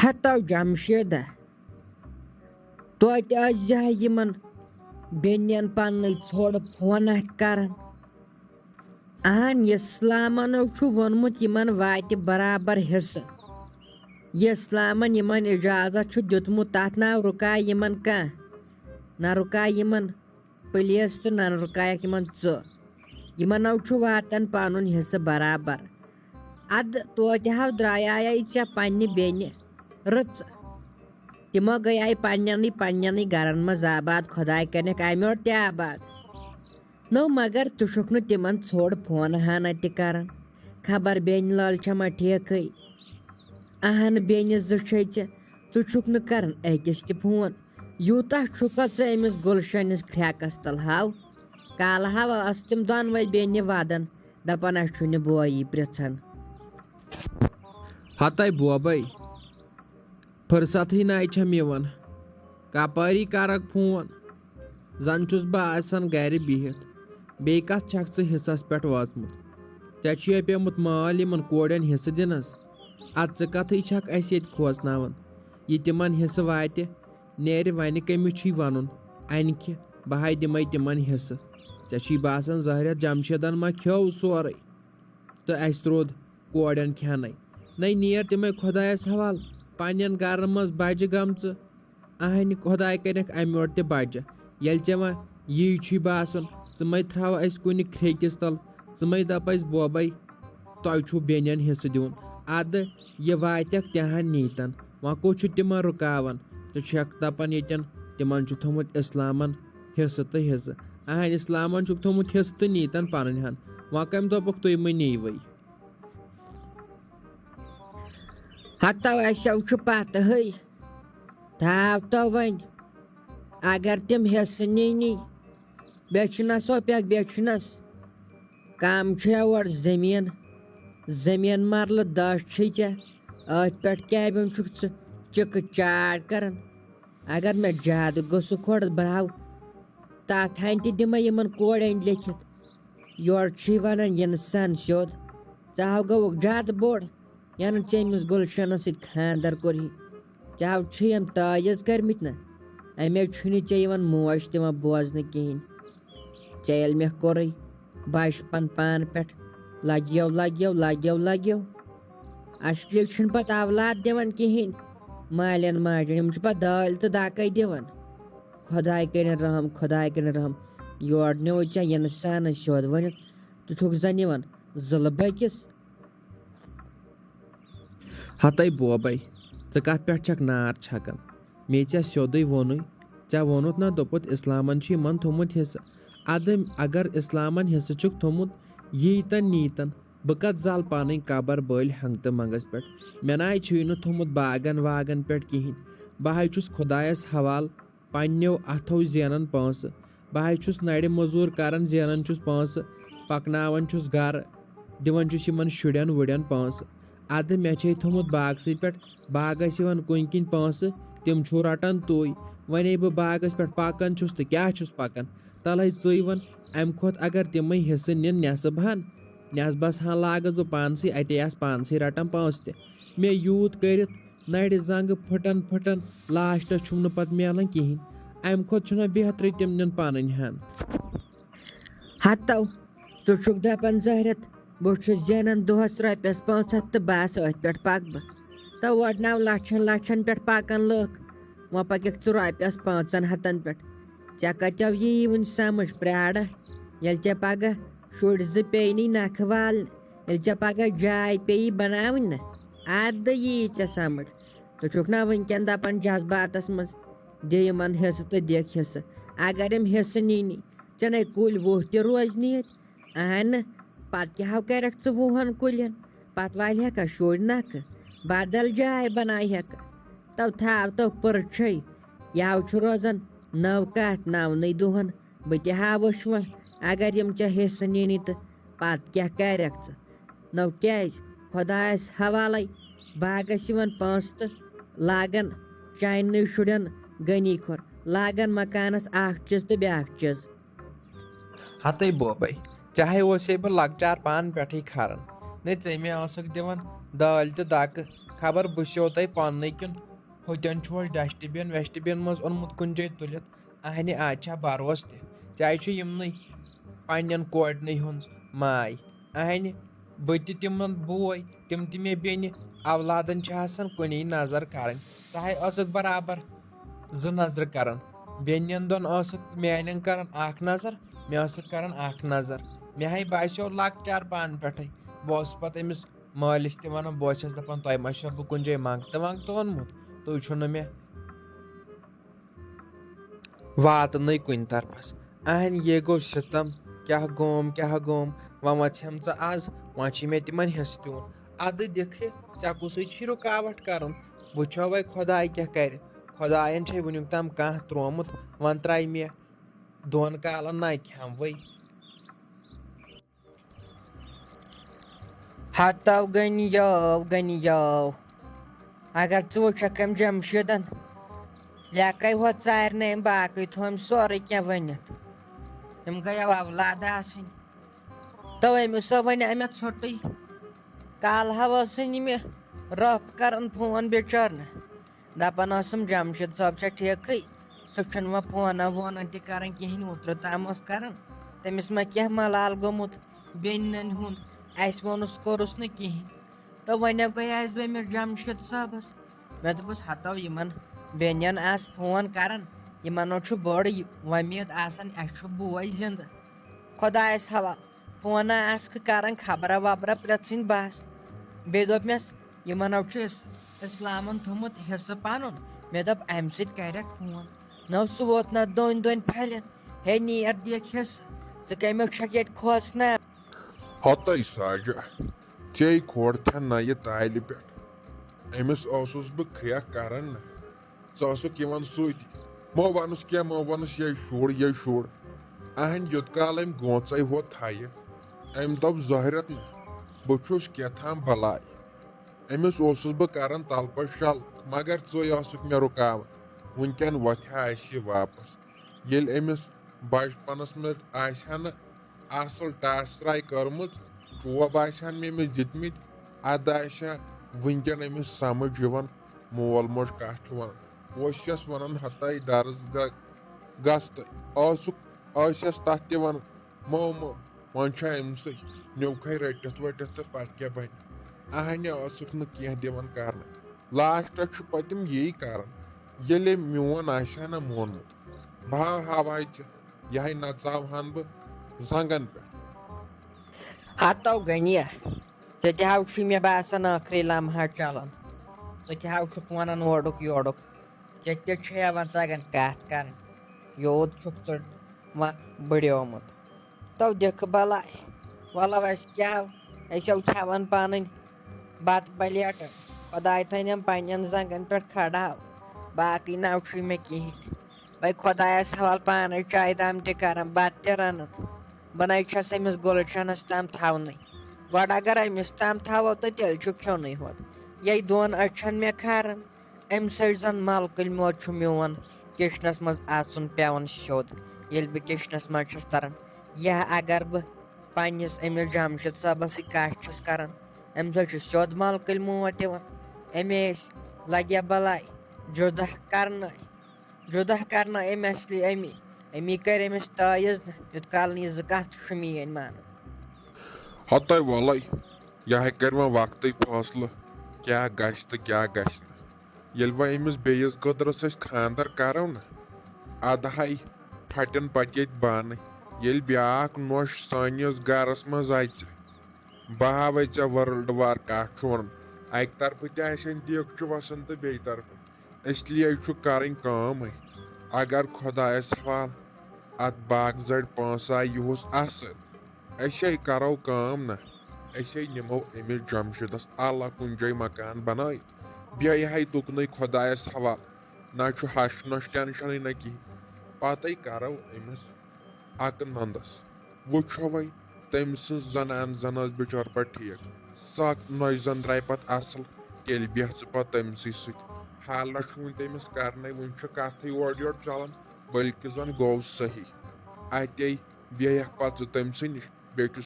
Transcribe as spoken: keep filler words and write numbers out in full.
ہتو جمشیدہ، توتہِ ٲسۍ زِہا یِمن بیٚنٮ۪ن پننٕے ژھوٚڑ فون اَتھِ کران۔ اہن، اسلامن چھُ ووٚنمُت یِمن واتہِ برابر حصہٕ۔ یہِ اسلامن یِمن اجازت چھُ دیُتمُت، تتھ نہ رُکایہِ یِمن کانٛہہ، نہ رُکایہِ یِمن پُلیٖس تہٕ نہ رُکایکھ یِمن ژٕ۔ یِمن نو چھُ واتان پنُن حصہٕ برابر۔ ادٕ توتہِ ہاو درٛایایے ژےٚ پننہِ بیٚنہِ رٕژ۔ تِمو گٔیے پننٮ۪نٕے پننٮ۪نٕے گرن منٛز آباد، خۄداے کٔرِنکھ امہِ یورٕ تہِ آباد۔ نو مگر ژٕ چھُکھ نہٕ تِمن ژھوٚڑ فون ہنا تہِ کران۔ خبر بیٚنہِ لٲل چھےٚ ما ٹھیکھٕے؟ اہن، بیٚنہِ زٕ چھے ژےٚ، ژٕ چھُکھ نہٕ کران أکِس تہِ فون۔ یوٗتاہ چھُکھا ژٕ أمِس گُلشنِس کھرٛٮ۪کس تل ہاو؟ کالہٕ ہاو ٲس تِم دۄنوَے بیٚنہِ ودان، دپان، اسہِ چھُنہٕ بویی پرژھان۔ ہتے بوبے، فرصتھٕے ناے چھم یِوان۔ کپٲری کرکھ فون؟ زن چھُس بہٕ آسان گرِ بِہِتھ۔ بیٚیہِ کتھ چھکھ ژٕ حصس پٮ۪ٹھ وٲژمٕژ؟ ژےٚ چھُے پیومُت مٲلۍ یِمن کورٮ۪ن حصہٕ دِنس۔ ادٕ ژٕ کتھٕے چھکھ اسہِ ییٚتہِ کھوژناوان؟ یہِ تِمن حصہٕ واتہِ، نیرِ وَنہِ کٔمِس چھُے وَنُن؟ اَنہِ کھِ، بہٕ ہاے دِمَے تِمَن حِصہٕ۔ ژےٚ چھُے باسان زہرٮ۪تھ جمشیدَن ما کھیوٚو سورُے تہٕ اَسہِ روٚد کورٮ۪ن کھٮ۪نَے؟ نَے نیر تِمَے خۄدایَس حوال، پنٛنٮ۪ن گَرَن منٛز بَجہِ گٔمژٕ۔ اَہَنہِ خۄداے کَرٮ۪کھ اَمہِ یورٕ تہِ بَجہِ۔ ییٚلہِ ژےٚ وۄنۍ یی چھُے باسان، ژٕ مَے تھاو اَسہِ کُنہِ کھرٛیٚکِس تَل، ژٕ مَے دَپ اَسہِ بوبَے، تۄہہِ چھُو بیٚنٮ۪ن حِصہٕ دیُن۔ اَدٕ یہِ واتٮ۪کھ تہِ ہن نیٖتن۔ وۄنۍ کوٚت چھُ تِمن رُکاوان؟ ژٕ چھَکھ دَپان ییٚتٮ۪ن تِمن چھُ تھوٚمُت اِسلامن حِصہٕ تہٕ حِصہٕ۔ اہن، اِسلامن چھُکھ تھوٚمُت حِصہٕ تہٕ نیٖتن پنٕنۍ ہن۔ وۄنۍ کَمہِ دوٚپُکھ تُہۍ مہٕ نیٖوٕے؟ ہتو اَسٮ۪و چھُ پتہٕ ہٕے۔ تھاو تو وۄنۍ۔ اگر تِم حِصہٕ نِنی، بیٚیہِ چھُنس اوپیک، بیٚیہِ چھُنس۔ کم چھُ اورٕ زٔمیٖن، زٔمیٖن مرلہٕ دَچھ چھے ژےٚ، أتھۍ پٮ۪ٹھ کیٛابِن چھُکھ ژٕ چِکہٕ چاڑ کران؟ اگر مےٚ زیادٕ گوٚژھُکھ ہورٕ براو، تَتھ ہَنہِ تہِ دِمَے یِمَن کورٮ۪ن لیٚکھِتھ۔ یورٕ چھُے وَنان یِنہٕ سَن سیوٚد، ژٕ ہاو گوٚوُکھ زیادٕ بوٚڑ، یَنہٕ ژےٚ أمِس گُلشَنَس سۭتۍ خانٛدر کوٚرہی۔ ژےٚ ہاو چھِ یِم تٲویٖز کٔرمٕتۍ نہ، اَمے چھُنہٕ ژےٚ یِوان موج تہِ وۄنۍ بوزنہٕ کِہیٖنۍ۔ ژےٚ ییٚلہِ مےٚ کوٚرُے بچپن پانہٕ پٮ۪ٹھ لگیو، لگیو، لگیو، لگیو۔ اصلی چھُنہٕ پتہٕ اولاد دِوان کِہیٖنۍ۔ مالٮ۪ن ماجٮ۪ن، یِم چھِ پتہٕ دٲلۍ تہٕ دکے دِوان۔ خۄداے کٔرِن رحم، خۄداے کٔرِن رحم۔ یورٕ نیوٗ ژےٚ اِنسانس سیوٚد ؤنِتھ، ژٕ چھُکھ زن یِوان ظُلمہٕ بٔکِس۔ ہتے بوبے، ژٕ کتھ پٮ۪ٹھ چھکھ نار چھکان؟ مے ژےٚ سیوٚدُے ووٚنُے، ژےٚ ووٚنُتھ نا، دوٚپُتھ، اسلامن چھُ یِمن تھوٚمُت حصہٕ۔ ادٕ اگر اسلامن حصہٕ چھُکھ تھوٚمُت، ییٖتن نیٖتن، بہٕ کتھ زالہٕ پنٕنۍ قبر بٔلۍ ہنگتہٕ منگس پٮ۪ٹھ؟ مےٚ ناے چھُے نہٕ تھوٚمُت باغن واغن پٮ۪ٹھ کِہینۍ۔ بہٕ ہاے چھُس خۄدایس حوال، پننیو اتھو زینان پونٛسہٕ۔ بہٕ ہاے چھُس نرِ مٔزوٗر کران، زینان چھُس پونٛسہٕ، پکناوان چھُس گرٕ، دِوان چھُس یِمن شُرٮ۪ن وُرٮ۪ن پونٛسہٕ۔ ادٕ مےٚ چھے تھوٚمُت باغسٕے پٮ۪ٹھ، باغس یِوان کُنہِ کِنۍ پونٛسہٕ، تِم چھُو رٹان تُہۍ۔ وۄنۍ بہٕ باغس پٮ۪ٹھ پکان چھُس تہٕ کیٛاہ چھُس پکان؟ تلے ژٕے وَن، امہِ کھۄتہٕ اگر تِمے حصہٕ نِن نٮ۪صٕب ہن، نٮ۪صبس ہن لاگس بہٕ پانسٕے، اتے آسہٕ پانسٕے رٹان پونٛسہٕ تہِ۔ مےٚ یوٗت کٔرِتھ نرِ زنٛگہٕ پھٕٹان پھٕٹان، لاسٹس چھُم نہٕ پتہٕ میلان کِہیٖنۍ۔ امہِ کھۄتہٕ چھُنہ بہترٕے تِم نِن پنٕنۍ ہن۔ ہتو، ژٕ چھُکھ دپان زہرت، بہٕ چھُس زینان دۄہس رۄپیس پانٛژھ ہتھ تہٕ بس أتھۍ پٮ۪ٹھ پکہٕ بہٕ۔ تہٕ اورٕ نو لچھن لچھن پٮ۪ٹھ پکان لُکھ، وۄنۍ پککھ ژٕ رۄپیس پانٛژن ہتن پٮ۪ٹھ۔ ژےٚ کتٮ۪و یی وُنہِ سمجھ پرٛارٕ؟ ییٚلہِ ژےٚ پگاہ شُرۍ زٕ پیٚیہِ نٕے نکھٕ والنہِ، ییٚلہِ ژےٚ پگاہ جاے پیٚیی بناوٕنۍ نہ، ادٕ یی ژےٚ سمجھ۔ ژٕ چھُکھ نہ وٕنکٮ۪ن دپان جذباتس منٛز، دِ یِمن حصہٕ تہٕ دِکھ حصہٕ۔ اگر یِم حصہٕ نِنی، ژےٚ نے کُلۍ وُہ تہِ روزنی ییٚتہِ۔ اہنہٕ، پتہٕ کیٛاہ ہو کرکھ ژٕ وُہن کُلٮ۪ن؟ پتہٕ والہِ ہکھا شُرۍ نکھٕ، بدل جاے بناوِ ہکھٕ۔ تو تھاو تو پٔرچھے، یاو چھُ روزان نٔو کتھ نونٕے دۄہن۔ بہٕ تہِ ہاوُس وۄنۍ، اگر یِم ژےٚ حصہٕ نِنی تہٕ پتہٕ کیٛاہ کرکھ ژٕ؟ نو کیٛازِ؟ خۄدایس حوالے، باغس یِوان پونٛسہٕ تہٕ لاگان چاننٕے شُرٮ۪ن غنی کھۄر، لاگان مکانس اکھ چیٖز تہٕ بیٛاکھ چیٖز۔ ہتے بوبے، ژےٚ ہے اوسے بہٕ لۄکچار پانہٕ پٮ۪ٹھٕے کھران۔ نے ژےٚ مےٚ ٲسٕکھ دِوان دٲلۍ تہٕ دکہٕ، خبر بہٕ چھُسو تۄہہِ پننُے کِنہٕ ہُتٮ۪ن چھُ اَسہِ ڈسٹ بِن وسٹ بِن منٛز اوٚنمُت کُنہِ جایہِ تُلِتھ۔ اہنہِ آز چھا بروسہٕ تہِ؟ ژےٚ چھُ یِمنٕے پننٮ۪ن کوڑنٕے ہُنٛد ماے۔ اہنہِ بہٕ تہِ تِمن بوے، تِم تہِ مےٚ بیٚنہِ۔ اولادن چھِ آسان کُنی نظر کرٕنۍ۔ ژٕ ہے ٲسٕکھ برابر زٕ نظرٕ کران۔ بیٚنٮ۪ن دۄن ٲسٕکھ میانٮ۪ن کران اکھ نظر، مےٚ ٲسٕکھ کران اکھ نظر۔ مےٚ ہے باسیو لۄکچار پانہٕ پٮ۪ٹھے۔ بہٕ اوسُس پتہٕ أمِس مٲلِس تہِ وَنان، بہٕ اوسَس دَپان، "تۄہہِ ما چھُ بہٕ کُنہِ جایہِ منٛگتہٕ ونٛگتہٕ اوٚنمُت؟ تُہۍ چھُو نہٕ مےٚ واتنٕے کُنہِ طرفَس۔ اہن، یے گوٚو سِتَم، کیٛاہ گوم، کیٛاہ گوم، وۄنۍ وَژھٮ۪م ژٕ آز، وۄنۍ چھِ مےٚ تِمَن حِصہٕ دیُن۔ اَدٕ دِکھ، ژےٚ کُسٕے چھُے رُکاوَٹ کَرُن؟ وٕچھو وۄنۍ خۄداے کیٛاہ کَرِ۔ خۄدایَن چھے وٕنیُک تام کانٛہہ ترٛوومُت، وۄنۍ ترٛایہِ مےٚ دۄن کالَن نہ کھٮ۪موٕے۔" ہتو گٔنۍ یٲو، گٔنۍ یٲو۔ اگر ژٕ وٕچھکھ أمۍ جمشیٖدن، لیکے ہوت ژارِ نہٕ أمۍ، باقٕے تھوو أمۍ سورُے کینٛہہ ؤنِتھ۔ أمۍ گٔیو اولاد آسٕنۍ۔ تو أمِس سا وۄنۍ اَمہِ ژھوٚٹٕے۔ کالہٕ ہا ٲسٕنۍ یہِ مےٚ رۄپھ کران فون بِچٲرنہٕ۔ دَپان ٲسٕم، "جمشیٖد صٲب چھا ٹھیٖکٕے؟ سُہ چھُنہٕ وۄنۍ فونہ وونہ تہِ کران کِہیٖنۍ، اوترٕ تام اوس کران۔ تٔمِس ما کینٛہہ ملال گوٚمُت بیٚنٮ۪ن ہُنٛد؟ اَسہِ ووٚنُس، کوٚرُس نہٕ کِہیٖنۍ۔" تہٕ وۄنۍ گٔیس بہٕ أمِس جمشیٖد صٲبَس۔ مےٚ دوٚپُس، "ہتو یِمن بیٚنٮ۪ن آس فون کران، یِمن چھُ بٔڑ یہِ وۄمید آسان، اَسہِ چھُ بوے زِندٕ۔ خۄدایَس حوالہٕ۔" فونہ آسکھ کران، خبرہ وبرہ پرٛژھٕنۍ بس۔ بیٚیہِ دوٚپ مےٚ، یِمن چھُ اس-، اسلامن تھوٚمُت حصہٕ پنُن۔ مےٚ دوٚپ، امہِ سۭتۍ کرٮ۪کھ فون۔ نہ سُہ ووت نہ دۄن دۄن پھلٮ۪ن۔ ہے نیر دِکھ حصہٕ، ژٕ کمیُک چھکھ ییٚتہِ کھوژنہ؟ ہتَے ساجہ، ژے کھوڑ تھے نہ یہِ تالہِ پٮ۪ٹھ۔ أمِس اوسُس بہٕ کرٛیکھ کران نہ۔ ژٕ ٲسُکھ یِوان سۭتی۔ مہ وَنُس کینٛہہ، مہ وَنُس یے شُر، یے شُر۔ اہنٛدِ یوٚت کال أمۍ گونٛژے ہوت تھایہِ، أمۍ دوٚپ، "ظٲہرت نہٕ، بہٕ چھُس کیٛاہ تام بلاے۔" أمِس اوسُس بہٕ کران تلہٕ پتہٕ شلہٕ، مگر ژٕے ٲسٕکھ مےٚ رُکاوان۔ وٕنکٮ۪ن وۄتھِ ہا اَسہِ یہِ واپس۔ ییٚلہِ أمِس بچپنس منٛز آسہِ ہا نہٕ اصل ٹاس تراے کٔرمٕژ، چوب آسہِ ہن مےٚ أمِس دِتمٕتۍ، ادٕ آسہِ ہا وٕنکٮ۪ن أمِس سمجھ یِوان مول موج کتھ چھُ ونان۔ اوس یس ونان ہتاے درس گا-، گژھ تہٕ ٲسُکھ، ٲسۍ یس تتھ تہِ ونان، "مو مو، وۄنۍ چھا أمۍ سٕے نیوکھے رٔٹِتھ ؤٹِتھ تہٕ پتہٕ کیٛاہ بنہِ؟" اہنہِ ٲسٕکھ نہٕ کینٛہہ دِوان کرنہٕ۔ لاسٹس چھُ پتہٕ تِم یی کران، ییٚلہِ أمۍ میون آسہِ ہا نہ مونمُت۔ بہٕ ہا ہاوہاے ژےٚ، یِہے نژاوہن بہٕ زنٛگن پٮ۪ٹھ۔ ہتو غنیہ، ژےٚ تہِ ہاو چھُے مےٚ باسان ٲخری لمحہ چلان۔ ژٕ تہِ ہاو چھُکھ ونان اورُک یورُک۔ ژےٚ تہِ چھُے یوان تگان کتھ کرٕنۍ۔ یوٗت چھُکھ ژٕ وۄنۍ بڑیومُت۔ تو دِکھ بلاے۔ وَلہٕ وَس کیٛاہ، أسۍ ٲسۍ کھٮ۪وان پانٕے بَتہٕ پَلیٹہٕ۔ خۄداے تھٲینَم پنٛنٮ۪ن زنٛگَن پٮ۪ٹھ کھڑا۔ باقٕے نہ چھُے مےٚ کِہیٖنۍ۔ وۄنۍ خۄدایَس حوالہٕ پانَے چایہِ دام تہِ کَران، بَتہٕ تہِ رَنان۔ بہٕ نَے چھَس أمِس گُلشَنَس تام تھاونٕے۔ گۄڈٕ اگر أمِس تام تھاوو تہٕ تیٚلہِ چھُ کھیوٚنُے ہوت۔ یے دۄن أچھَن مےٚ کھاران۔ أمۍ سۭتۍ زَن مَلکٕلۍ موت چھُ میون کِچنَس منٛز اَژُن پٮ۪وان سیوٚد۔ ییٚلہِ بہٕ کِچنَس منٛز چھَس تَران، یا اگر بہٕ پنٛنِس أمِس جمشید صٲبَس سۭتۍ کَتھ چھَس کَران، أمۍ سۭتۍ چھُ سیوٚد مَلکٕلۍ موت یِوان۔ أمے أسۍ لَگہِ ہا بَلاے، جُدہ کَرنَے، جُدہ کَرنَے أمۍ اَصلی أمی۔ أمی کَرِ أمِس تٲیٖز نہ، یُت کال نہٕ یہِ زٕ کَتھ چھُ میٛٲنۍ مانان۔ ہَتَے وَلَے، یہِ ہَے کَرِ وۄنۍ وقتٕے فٲصلہٕ، کیٛاہ گژھِ تہٕ کیٛاہ گژھِ نہٕ۔ ییٚلہِ وۄنۍ أمِس بیٚیِس گٔدرَس أسۍ خانٛدر کَرو نہ، اَدٕ ہَے پھٹن پَتہٕ ییٚتہِ بانہٕ۔ ییٚلہِ بیٛاکھ نوٚش سٲنِس گَرَس منٛز اَژِ، بہٕ ہاوَے ژےٚ ورلڈ وار کَتھ چھُ وَنُن۔ اَکہِ طرفہٕ تہِ آسن دیٖگچہِ وَسان تہٕ بیٚیہِ طرفہٕ۔ اس لیے چھُ کَرٕنۍ کٲم وۄنۍ۔ اگر خۄدایَس حوال اَتھ باغہٕ زَڑِ پانٛژھ آے یِہُس اَصٕل، أسے کَرو کٲم نہ، أسے نِمو أمِس جمشیٖدَس اَلگ کُنہِ جایہِ مکان بَنٲیِتھ۔ بیٚیہِ ہَے تُکنُے خۄدایَس حوال، نہ چھُ ہَش نۄش ٹٮ۪نشَنٕے نہ کِہیٖنۍ۔ پَتَے کَرو أمِس اَکہٕ نَندَس۔ وٕچھو وۄنۍ تٔمۍ سٕنٛز زَنان زَن ٲس بِچٲر پَتہٕ ٹھیٖک۔ سۄ نۄش زَن درٛاے پَتہٕ اَصٕل، تیٚلہِ بیٚہہ ژٕ پَتہٕ تٔمۍ سٕے سۭتۍ۔ حالہ چھُ وۄنۍ تٔمِس کَرنَے، وٕنہِ چھُ کَتھٕے اورٕ یورٕ چَلان، بٔلکہِ زَن گوٚو صحیح۔ اَتے بیٚہکھ پَتہٕ ژٕ تٔمۍ سٕے نِش، بیٚیہِ چھُ